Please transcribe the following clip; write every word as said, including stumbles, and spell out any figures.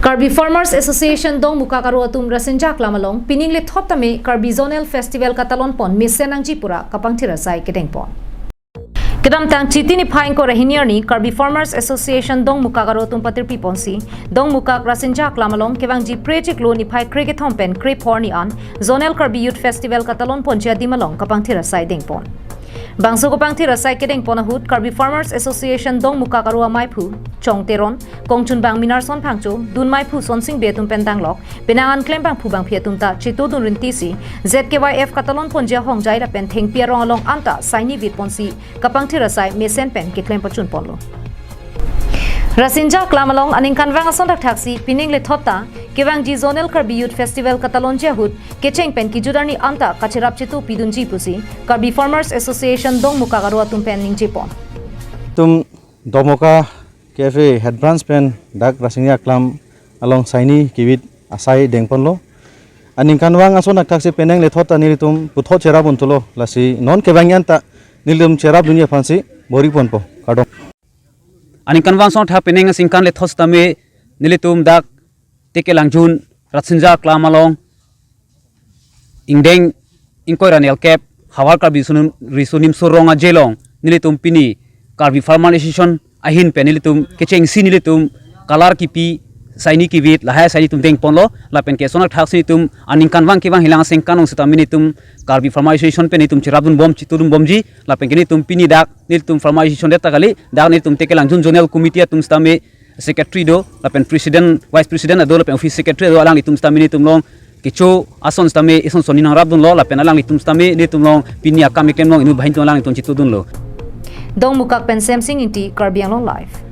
Karbi Farmers Association Dongmukak aro atum Rasinja Aklam along pining lethot tame Karbi Zonal Festival katalon pon mesen nangji pura kapangthir asai kedeng pon. Kedamtang Chiti niphai ingkoi ra hini arni Karbi Farmers Association Dongmukak aro atum patirpi ponsi Dongmukak Rasinja Aklam along kevangji Phre chiklo niphai kre kethom pen kre pho arni an Zonal Karbi Youth Festival katalon ponji adim along kapangthir asai deng pon. Bangso kapangthir asai kedeng pon ahut Karbi Farmers Association Dongmukak aro amaiphu Chong Teron, kongchunbang Minarson Phangcho, dunmaiphu Sonsing Bey atum pen danglok penang an klembangphu bangphi atum ta chetudun rintisi Z K Y F katalon ponji ahongjai lapen thengpi arong along anta saini vit ponsi kapangthir asai mesen pen keklem pachun ponlo. Rasinja Aklam along aningkanvang ason thakthaksi pining lethot ta kevangji Zonal Karbi Youth Festival katalonji ahut kecheng pen kejut arni anta kacherap chetu pidunji pusi Karbi Farmers Association Dongmukak aro atum pen ningje pon. Tum Dongmukak K F A Head Branch pen dak Rasinja Aklam along saini kevit asai deng ponlo. Aningkanvang ason thakthaksi penang lethot ta nelitum puthot cherap un thulo, lasi non kevangji anta nelitum cherapdunji aphansi bor-i ponpo. Kardom. Aningkanvang ason thak penang aningkan lethot sitame nelitum dak Tekelangjun Rasinja Aklam along ingdeng ingkoi ra nelkep Havar Karbi Riso Nim-, Riso Nimso Rong Aje along nelitum pini Karbi Farmer Association ahin pen nelitum kechengsi nelitum kalar kipi saini kevit lahai saini tum deng ponlo lapen ke ason thakthaksi nelitum aningkanvang kevang hilang asengkan ong sitame nelitum Karbi Farmer Association pen nelitum cherapdun bom chetudun bomji lapen ke nelitum pini dak nelitum Farmer Association det ta kali, dak nelitum Tekelangjun Zonal Committee atum sitame Secretary do lapen President, Vice President ado lapen Office Secretary ado, alanglitum sitame nelitum along kecho ason sitame ison sonni nangrapdunlo lapen alanglitum sitame nelitum along pini akam keklem along inut banghini atum alanglitum chetudunlo. Dongmukak pen Semsing Ingti, Karbi Anglong Live.